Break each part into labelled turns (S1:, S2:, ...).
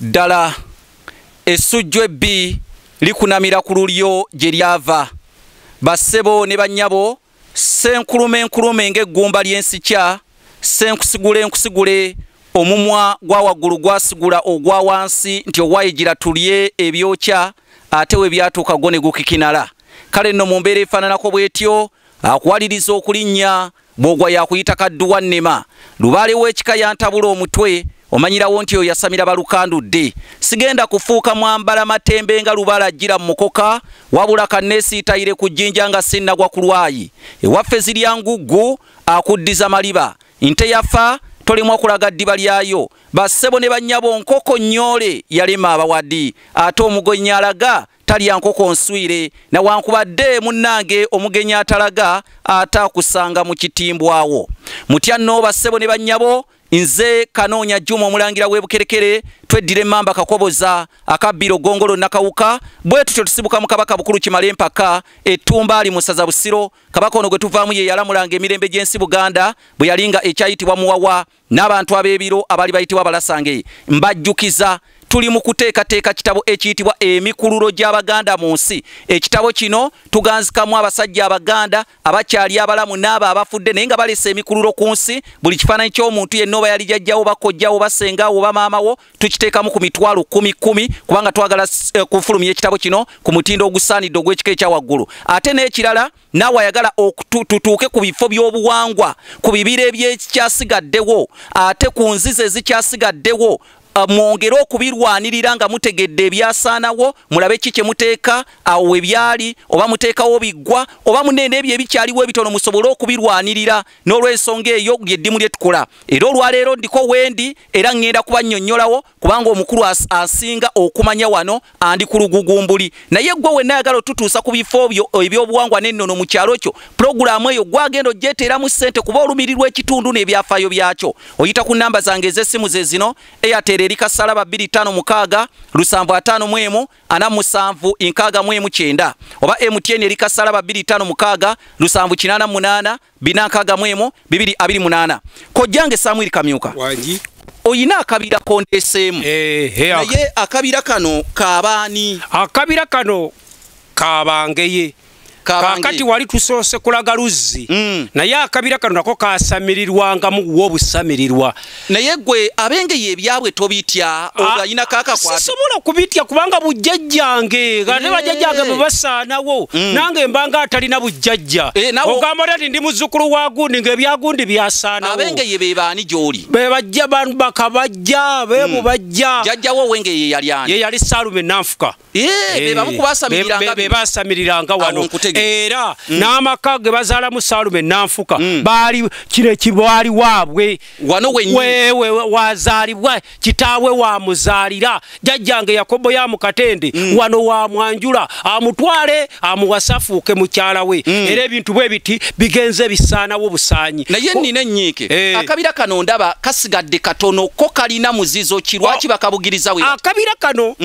S1: Ddala essujju ebbi likunamira ku lulyo gye lyava. Bassebo ne bannyabo, ssenkulume nkulume ng'eggumba ly'ensikya, ssenkusigule nkusigule, omumwa gwa waggulu gwasigula ogwa wansi nti owayigira tulye ebyokya, ate we byatuuka gwo ne gukikinala. Kale nno mu mbeera efaananako bw'etyo, akuwaliriza okulinnya bw'ogwa yakuyita kadduwa nnema. Lubaale w'ekika yantabula omutwe, omanyirawo nti oyo yasamira balukandudde. Sigenda kufuuka mwambala matembe nga lubaale ajjira mu mukoka, wabula kanneesiitayire ku jjinja nga sinnagwa ku lwayi. Ewaffe zirya nguggu, akuddiza maliba. Nte yafa, tolemwa kulaga ddiba lyayo. Bassebo ne bannyabo, nkoko nnyoole yalema abawadi, ate omugenyi alaga talya nkoko nswire. Nawankubadde munnange omugenyi atalaga ate akusanga mu kitimbwawo. Mutya nno bassebo ne bannyabo, nze Kanoonya Juma omulangira w'e Bukerekere, tweddira emmamba Kakoboza, akabbiro Gongolo Nakawuka. Bwe tutyo tusibuka mu Kabaka Bukulu Kimale Mpaka, ettumbaali mu ssaza Busiro. Kabaka ono gwe tuvaamu ye yalamulanga emirembe gy'ensi Buganda bwe yalinga ekyayitibwa Muwawa n'abantu ab'ebiro abaali bayitibwa Abalasange. Mbajjukiza tuli mu kuteekateeka kitabo ekiyitibwa Emikululo gy'Abaganda mu nsi. Ekitabo kino tuganzikamu abasajja Abaganda abakyali abalamu n'abo abafudde naye nga balese emikululo ku nsi. Buli kifaananyi ky'omuntu yenna oba yali jjajjawo, bakojjawo, basengawo oba maamawo, tukiteekamu ku mitwalo kumi kumi, kubanga twagala kufulumya ekitabo kino ku mutindo ogusaanidde ogw'ekika ekya waggulu. Ate n'ekirala, naawe ayagala tutuuke ku bifo by'obuwangwa, ku bibira eby'ekyasigaddewo, ate ku nzizi ezikyasigaddewo, mwongere okubirwanirira nga mutegedde ebyasaanawo, mulabe ki kye muteeka awo we byali, oba muteekawo biggwa, oba munene ebyo ebikyaliwo ebitono musobole okubirwanirira. N'olw'ensonga eyo ly'eddimu lye tukola. Era olwaleero ndiko wendi, era ŋŋenda kubannyonnyolawo, kubanga omukulu asinga okumanya wano andi ku lugugumbuli. Naye ggwe wenna ayagala otutuusa ku bifo byo ebyobuwangwa n'ennono mu kyalo kyo, pulogulaamu eyo gwagenda ogyeteeramu ssente kuba olumirirwa ekitundu n'ebyafaayo byakyo. Oyita ku nnamba zange ez'essimu ze zino: Airtel eri kasalaba 256 751 47 69, oba MTN eri kasalaba 256 788 461 228. Kojjange Samuel Kamyuka,
S2: Wangi.
S1: oyina akabira kondeseemu. Naye akabira kano kabaani?
S2: Akabira kano kabangeye. Kakati wali tusoose kulaga luzzi, naye akabira kano nako kasamirirwangamu w'obusamirirwa.
S1: Naye gwe abengeye ebyabwe tobitya, obalina kakakwate?
S2: Sisobola kubitya kubanga bujjajjange, ate bajjajjange bwe basaanawo, nange mbanga atalina bujjajja. Ogamba otya nti ndi muzzukulu wa gundi ng'ebyagundi byasaanawo?
S1: Abengeye be baani gy'oli?
S2: Be bajja bakabajja, be mubajja.
S1: Jjajjawo ow'engeye yali ani?
S2: Ye yali Saalume Nanfuka.
S1: Be bamu ku baasamiriranga
S2: Be baasamiriranga wano.
S1: Awo nkutegedde.
S2: Era n'amaka ge bazaalamu Saalume Nanfuka, baali kino ekibaali waabwe.
S1: Wano wennyini.
S2: Wewe wazaalibwa, kitaawe wamuzaalira. Jjajjange Yakobo ya Mukatende, wano wamwanjula, amutwale amuwase afuuke mukyala we. Era ebintu bwe biti bigenze bisaanawo busaanyi.
S1: Naye nnina ennyiike. Akabira kano ndaba kasigadde katono, ko kalina muzizo ki? Lwaki bakabugiriza we?
S2: Akabira kano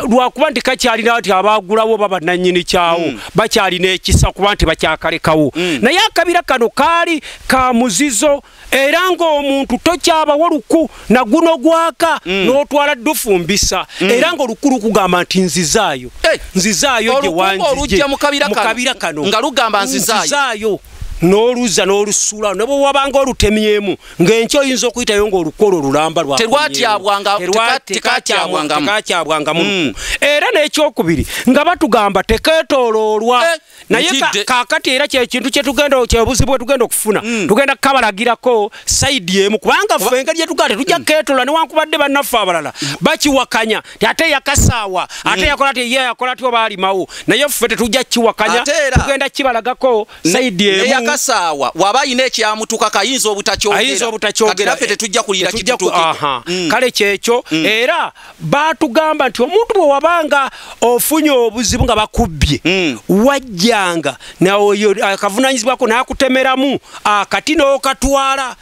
S2: lwakuba nti kakyalina nti abaagulawo baba nannyini kyawo, bakyalina ekisa kuba nti bakyakalekawo. Naye akabira kano kaali ka muzizo, era ng'omuntu tokyabawo luku na guno gwaka, n'otwala ddufumbisa, era ng'oluku lukugamba nti nzizaayo. Nzizaayo gye
S1: Oluku
S2: wanzije.
S1: olujja mu kabira
S2: Mu
S1: kano.
S2: kabira kano.
S1: Nga lugamba nzizaayo.
S2: Nzizaayo. N'oluzza n'olusula, ne bwe wabanga olutemyemu, ng'enkya oyinza okuyitayo ng'oluku olwo lulamba lwa
S1: Terwatyabwanga, tekatyabwangamu.
S2: Tekatyabwangamu. Era n'ekyokubiri, nga batugamba tekeetooloolwa. Naye
S1: Ntidde.
S2: kaakati era kye kintu kye tugenda, kye buzibu bwe tugenda okufuna. Tugenda kukabalagirako sayidi emu, kubanga ffe engeri gye tugamba tetujja kukeetoloola, newankubadde bannaffe abalala bakiwakanya nti ate yakasaawa, ate yakola ti ye yakola ti oba alimawo. Naye ffe tetujja kukiwakanya,
S1: Ate era
S2: tugenda kibalagako sayidi emu.
S1: Neyakasaawa waba ayina ekyamutuka kayinza obutakyogera.
S2: Ayinza obutakyogera.
S1: Kati naffe tetujja kulira
S2: Tetujja
S1: kitutuukeko.
S2: Kale kyekyo. Era baatugamba nti omuntu bwe wabanga ofunye obuzibu nga bakubbye, wajjanga naoyo akavunanyizibwako n'akutemeramu akati n'okatwala.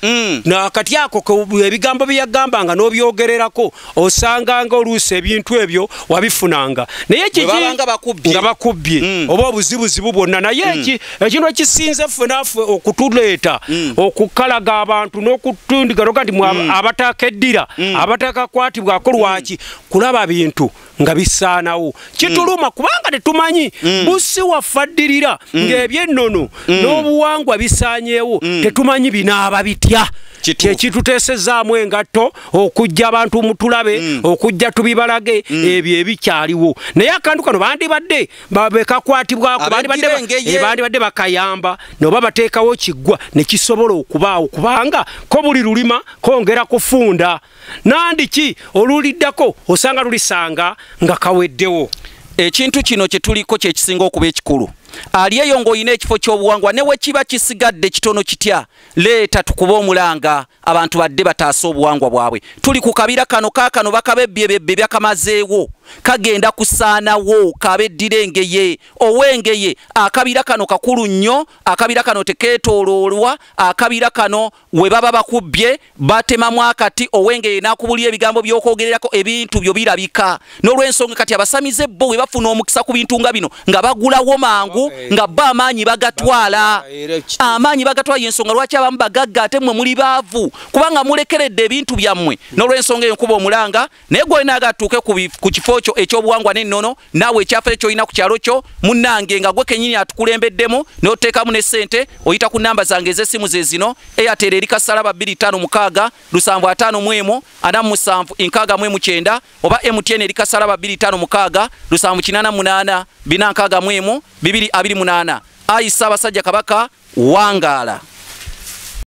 S2: Nakati ako ebigambo bye yagambanga n'obyogererako, osanganga oluusi ebintu ebyo wabifunanga. Naye
S1: Bwe babanga bakubbye.
S2: Nga bakubbye, oba obuzibuzibu bwonna. Naye ekintu ekisinze ffe naffe okutuleeta okukalaga abantu n'okutundiga noga nti abatakeddira abatakakwatibwako lwaki kulaba bintu nga bisaanawo kituluma kubanga tetumanyi busi waffe addirira ng'ebyennono n'obuwangwa bisaanyeewo tetumanyi binaaba bitya. Kyekituteesezaamu engatto okujja abantu mutulabe okujja tubibalage ebyo ebikyaliwo. Naye akantu kano bandibadde bekakwatibwako, bandibadde bakayamba noba bateekawo kiggwa ne kisobola okubaawo, kubanga ko buli lulima kongera kufunda nandiki oluliddako osanga lulisanga nga kaweddewo.
S1: Ekintu kino kye tuliko kye kisinga okuba ekikulu. Ali eyo ng'olina ekifo ky'obuwangwa ne we kiba kisigadde kitono kitya, leeta tukube omulanga abantu badde bataasa obuwangwa bwabwe. Tuli ku kabira kano kaakano bakabebbye byakamazeewo, kagenda kusaanawo, kabeddira engeye ow'engeye. Akabira kano kakulu nnyo, akabira kano tekeetooloolwa, akabira kano we baba bakubbye batemamu akati ow'engeye n'akubulira ebigambo by'okwogererako, ebintu byo birabika. N'olw'ensonga kati abasamize bo we bafuna omukisa ku bintu nga bino nga bagulawo mangu nga ba amaanyi bagatwala, amaanyi bagatwala. Y'ensonga lwaki abamu bagagga ate mmwe muli baavu, kubanga mulekeredde ebintu byammwe. N'olw'ensonga eyo nkuba omulanga, naye gwe naagatuuke ku kifo kyo ekyobuwangwa n'ennono, naawe ekyaffe ky'olina ku kyalo kyo munnange nga gwe kennyini atukulembeddemu n'oteekamu ne ssente, oyita ku namba zange ez'essimu ze zino: Airtel eri kasalaba 256 751 47 69, oba MTN eri kasalaba 256 788 461 228. Ayi Ssaabasajja Kabaka, wangaala.